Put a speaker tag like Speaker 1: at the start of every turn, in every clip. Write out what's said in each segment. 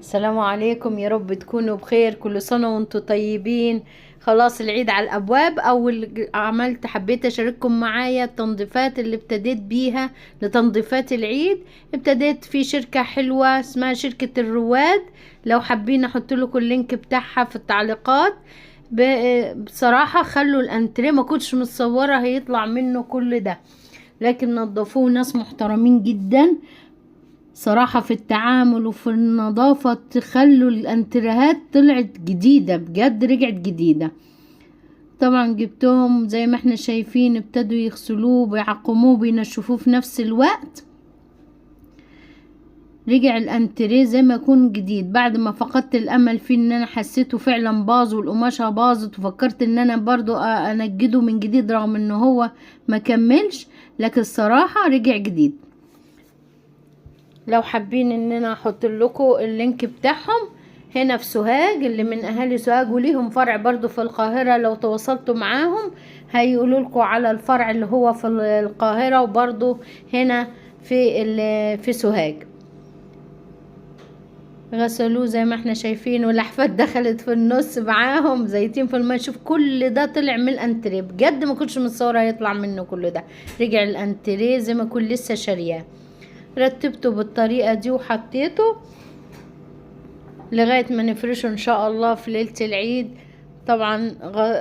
Speaker 1: السلام عليكم، يا رب تكونوا بخير، كل سنة وانتم طيبين. خلاص العيد على الأبواب. أول عملت حبيت أشارككم معايا التنظيفات اللي ابتديت بيها لتنظيفات العيد. ابتديت في شركة حلوة اسمها شركة الرواد، لو حابين احط لكم ال link بتاعها في التعليقات. بصراحة خلوا الانتريه، ما كنتش متصورة هيطلع منه كل ده، لكن نظفوه ناس محترمين جدا صراحة في التعامل وفي النظافة. تخلوا الانتريهات طلعت جديدة بجد، رجعت جديدة. طبعا جبتهم زي ما احنا شايفين، ابتدوا يغسلوه بيعقموه بينشفوه في نفس الوقت. رجع الانتريه زي ما يكون جديد، بعد ما فقدت الامل فيه ان انا حسيته فعلا باظ والقماشة باظت، وفكرت ان انا برضو انجده من جديد رغم ان هو ما كملش، لكن الصراحة رجع جديد. لو حابين ان انا احط لكم ال link بتاعهم هنا في سوهاج، اللي من اهالي سوهاج، وليهم فرع برضو في القاهرة، لو تواصلتوا معاهم هيقولوا لكم على الفرع اللي هو في القاهرة، وبرضو هنا في سوهاج. غسلوه زي ما احنا شايفين، والأحفاد دخلت في النص معاهم زيتين في الماء. شوف كل ده طلع من الانتريه، بجد ما كنتش متصوره هيطلع منه كل ده. رجع الانتريه زي ما كنت لسه شارياه. رتبته بالطريقه دي وحطيته لغايه ما نفرشه ان شاء الله في ليله العيد. طبعا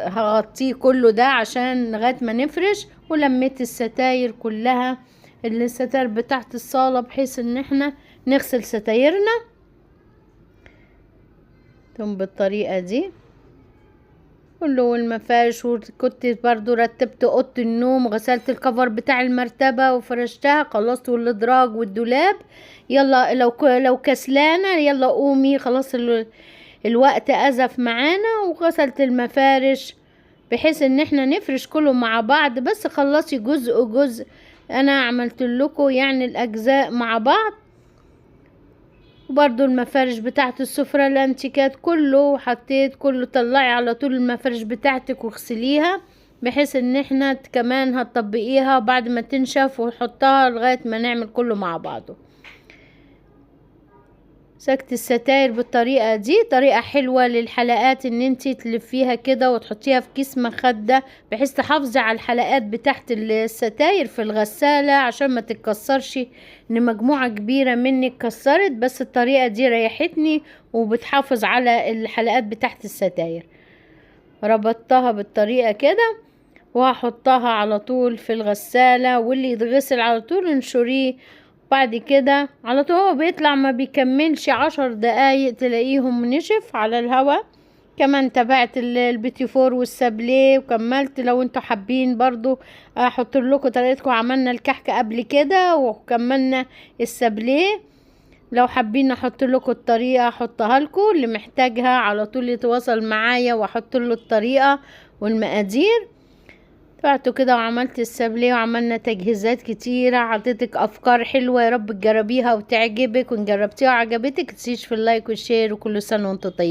Speaker 1: هغطيه كله ده عشان لغايه ما نفرش. ولميت الستاير كلها، الستاير بتاعت الصاله، بحيث ان احنا نغسل ستايرنا ثم بالطريقة دي كله. والمفارش، وكنت برضو رتبت اوضة النوم، غسلت الكفر بتاع المرتبة وفرشتها، خلصت والادراج والدولاب. يلا لو كسلانة يلا قومي، خلاص الوقت ازف معانا. وغسلت المفارش بحيث ان احنا نفرش كله مع بعض، بس خلصي جزء جزء. انا عملت لكم الاجزاء مع بعض. وبرضو المفارش بتاعت السفرة الانتيكات كله حطيت كله، طلعي على طول المفارش بتاعتك واغسليها، بحيث ان احنا كمان هتطبقيها بعد ما تنشف، وحطها لغاية ما نعمل كله مع بعضه. سكت الستاير بالطريقة دي، طريقة حلوة للحلقات ان انتي تلفيها كده وتحطيها في كيس مخدة، بحيث تحافظي على الحلقات بتاعت الستاير في الغسالة عشان ما تتكسرش، ان مجموعة كبيرة منك كسرت، بس الطريقة دي ريحتني وبتحافظ على الحلقات بتاعت الستاير. ربطتها بالطريقة كده وهحطها على طول في الغسالة، واللي يتغسل على طول انشريه. بعد كده على طول هو بيطلع، ما بيكملش 10 دقايق تلاقيهم نشف على الهوا. كمان تابعت البيتي فور والسابليه وكملت. لو انتوا حابين برضو احط لكم طريقتكم، عملنا الكحك قبل كده وكملنا السابليه، لو حابين احط لكم الطريقه احطها لكم، اللي محتاجها على طول يتواصل معايا واحط له الطريقه والمقادير. طلعتوا كده وعملت السابليه وعملنا تجهيزات كتيرة. عطيتك افكار حلوة يا رب تجربيها وتعجبك، وان جربتيها وعجبتك تسيش في ال like وال share، وكل سنة وانتم طيبين.